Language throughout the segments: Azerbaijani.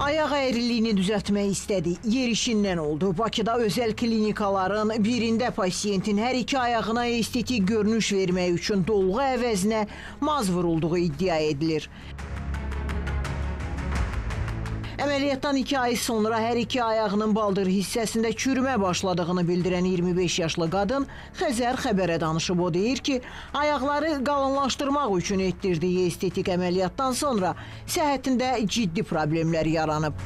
Ayaq əyriliyini düzəltmək istədi. Yer işindən oldu. Bakıda özəl klinikaların birində pasiyentin hər iki ayağına estetik görünüş vermək üçün dolğu əvəzinə maz vurulduğu iddia edilir. Əməliyyatdan 2 ay sonra hər iki ayağının baldır hissəsində çürümə başladığını bildirən 25 yaşlı qadın Xəzər xəbərə danışıb. O deyir ki, ayaqları qalınlaşdırmaq üçün etdirdiyi estetik əməliyyatdan sonra səhhətində ciddi problemlər yaranıb.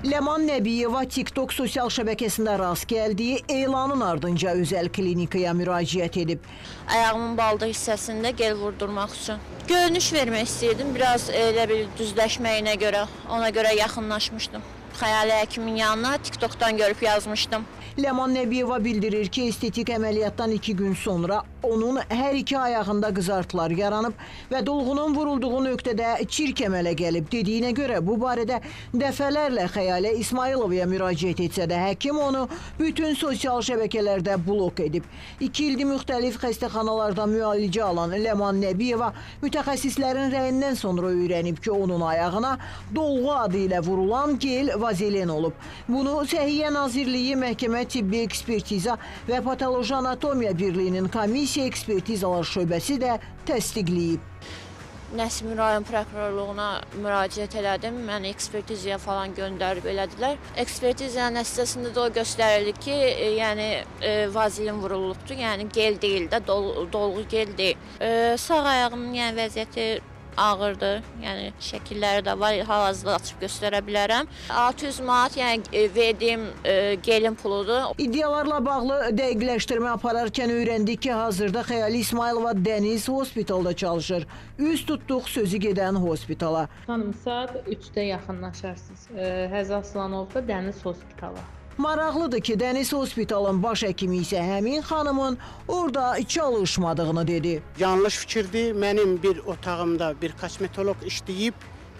Ləman Nəbiyeva TikTok sosial şəbəkəsində rast gəldiyi elanın ardınca özəl klinikaya müraciət edib. Ayağımın baldır hissəsində gel vurdurmaq üçün. Görünüş vermək istəyirdim, biraz elə bir düzləşməyinə görə, ona görə yaxınlaşmışdım. Xəyali həkimin yanına TikTokdan görüb yazmışdım. Ləman Nəbiyeva bildirir ki, estetik əməliyyatdan 2 gün sonra onun hər iki ayağında qızartılar yaranıb və dolğunun vurulduğu nöqtədə çirk əmələ gəlib. Dediyinə görə bu barədə dəfələrlə Xəyalə İsmayılovaya müraciət etsə də həkim onu bütün sosial şəbəkələrdə blok edib. 2 ildir müxtəlif xəstəxanalarda müalicə alan Ləman Nəbiyeva mütəxəssislərin rəyindən sonra öyrənib ki, onun ayağına dolğu adı ilə vurulan gel vazelin olub. Bunu Səhiyyə Nazirliyi Məhkəmə Tibbi Ekspertiza və Patoloji Anatomiya Birliyinin Komissiya Ekspertizalar Şöbəsi də təsdiqləyib. Nəsimi rayon prokurorluğuna müraciət elədim. Məni ekspertizaya falan göndərib elədilər. Ekspertizanın nəticəsində də o göstərildi ki, yəni vazelin vurulubdur. Yəni gel deyil də, dolğu gel deyil. Sağ ayağımın yəni vəziyyəti ağırdır, yəni şəkilləri də var, hal-hazırda açıb göstərə bilərəm. 600 manat, yəni verdiyim gelin puludur. İddialarla bağlı dəqiqləşdirmə apararkən öyrəndik ki, hazırda Xəyali İsmayılova Dəniz Hospitalda çalışır. Üz tutduq sözü gedən hospitala. Xanım, saat 3-də yaxınlaşarsınız. Həzi Aslanovda Dəniz Hospitala. Maraqlıdır ki, Dəniz Hospitalın baş həkimi isə həmin xanımın orada çalışmadığını dedi. Yanlış fikirdir. Mənim bir otağımda bir kosmetoloq işləyib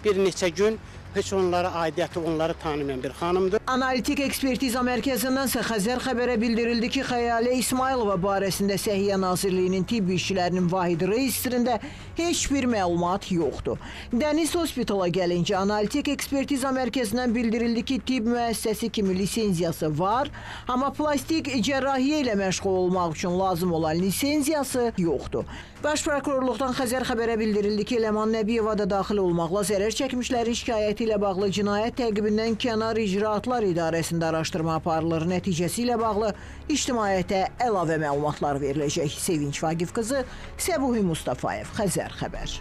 bir neçə gün, heç onlara aidiyyəti, onları tanımayan bir xanımdır. Analitik Ekspertiza Mərkəzindən isə Xəzər xəbərə bildirildi ki, Xəyalə İsmayılova barəsində Səhiyyə Nazirliyinin tibb işçilərinin vahid reyestrində heç bir məlumat yoxdur. Dəniz Hospitala gəlincə Analitik Ekspertiza Mərkəzindən bildirildi ki, tibb müəssisəsi kimi lisenziyası var, amma plastik cərrahiyyə ilə məşğul olmaq üçün lazım olan lisenziyası yoxdur. Baş prokurorluqdan Xəzər xəbərə bildirildi ki, Ləman Nəbiyeva da daxil olmaqla zərər çəkmişlərin şikayəti ilə bağlı cinayət təqibindən kənar icraatlar idarəsində araşdırma aparılır. Nəticəsi ilə bağlı ictimaiyyətə əlavə məlumatlar veriləcək. Sevinç Vaqif qızı, Səbuhi Mustafayev, Xəzər xəbər.